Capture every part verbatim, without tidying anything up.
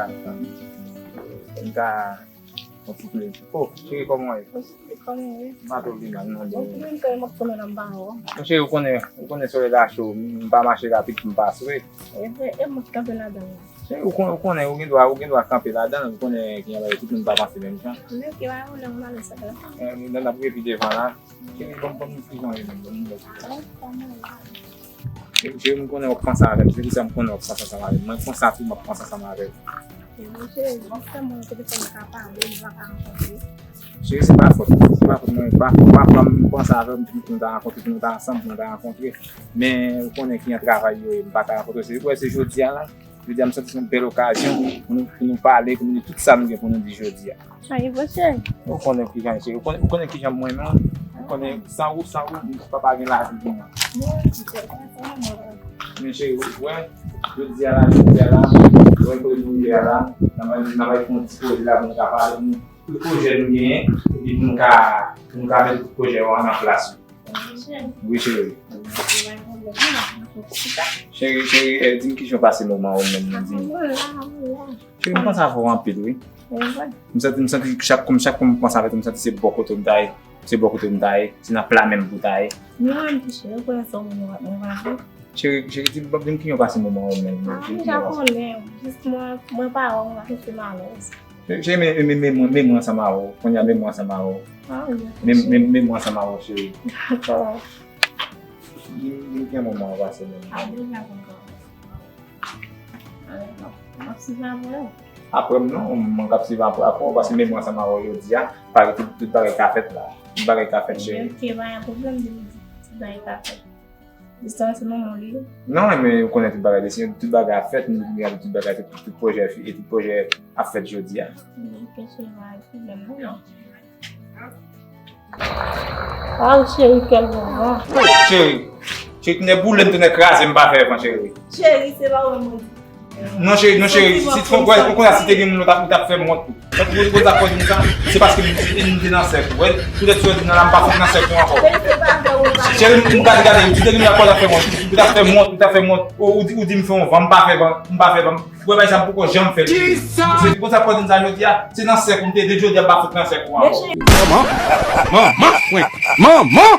M ka yon ti plen. Oh, cheri, kòman w ye? Kòman w ye? M pa twò vle mal, non. Bon, pou mwen, m ap tounen nan ba w. Mon cheri, ou konnen, ou konnen solèy la cho, m pa mache rapid pou m pa swe. E vre, e mwen ki kanpe ladan l la. Cheri, ou konnen, ou konnen, ou gen dwa, ou gen dwa kanpe ladan l, ou konnen ki jan bagay, tout moun pa panse menm jan. Men ki bagay ou lè m ale sa la. Eh, nan, n ap revi devan la. Cheri, ban m, ban m yon ti jan, ban m yon ti jan. Cheri, m konnen w ap panse avè m, se pou sa m konnen w ap panse ansanm avè m. Mwen konsa tou, m ap panse ansanm avè w. Cheri, m ap fè mwen telefòn ka pale, m pa ka rankontre. Cheri, se pa fòt, se pa fòt mwen, pa, pa fwa m panse avè w, m di nou ta rankontre, pou nou ta ansanm, pou nou ta rankontre. Men, ou konnen kijan travay yo ye, m pa ka rankontre. Se, ou wè, se jodi a la, jodi a, m santi se yon bèl okazyon pou nou, pou nou pale, pou nou di tout sa nou gen pou nou di jodi a. Ay, bon, cheri. Ou konnen kijan, cheri. Ou konnen, ou konnen kijan mwen menm. Ou konnen, san ou, san ou, papa gen lavi pou mwen. Men, cheri, ou wè, jodi a la, jodi a la, ou wè kote nou ye a la, n a, n a fè yon ti koze la pou nou ka pale, pou nou, tout pwojè nou genyen, epi pou nou ka, pou nou ka mete tout pwojè yo an plas. Wi, cheri. Cheri, cheri, eh, di m kijan w pase moman ou menm, di m. Cheri, m panse avè w anpil, wi. M santi, m santi chak, kòm chak fwa m panse avè w, m santi se bò kote w m ta ye. Se bò kote w m ta ye. Se nan pla menm pou w ta ye. Non, cheri, ou konnen se yon moun mwen, mwen pa vle. Cheri, cheri, di m, di m kijan w pase moman ou menm. Ah, m ja konnen. Jis mwen, mwen pa wè w, m ap rete malèz. Cheri, men, men, men, men, men mwen ansanm avè w. Kounye a, men mwen ansanm avè w. Ah, wi, men, men, men mwen ansanm avè w, cheri. Dakò. Di m, di m kijan moman w pase menm. Ah, deja konn kòman. M ap, m ap swiv apre w. Apre m non, mwen k ap swiv apre, apre w, paske men mwen ansanm avè w jodi a, parèt tout, tout bagay ka fèt la. Tout bagay ka fèt, cheri. Ok, pa gen pwoblèm, depi tout bagay ka fèt. Distans se manman w li ye. Non, men ou konnen tout bagay, tout bagay ap fèt, nou gade tout bagay, tout, tout pwojè, e tout pwojè ap fèt jodi a. Ok, cheri, pa gen pwoblèm, non. Aw, cheri, kèl moman. Cheri, cheri, tonnè boule m, tonnè kraze m, pa fè van, cheri. Cheri, se pa wè mwen di. Non, cheri, non, cheri, si, si, wè, ou konn si te gen moun, ou t ap, ou t ap fè m wont tou. Tankou ou, ou t ap fè m sa, se paske m, m te nan sèk ou. Wè, poutèt sa w di nan la, m pa fout nan sèk ou ankò. Cheri, m gade, gade, si te gen moun, ou t ap fè m wont, ou t ap fè m wont, ou, ou di, ou di m fè yon van, m pa fè van, m pa fè van. Wè, bay sa m poko janm fè l. Se pou sa fò di m sa jodi a, se nan sèk ou m te, de jodi a m pa fout nan sèk ou ankò. Manman, manman, manman,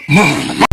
manman.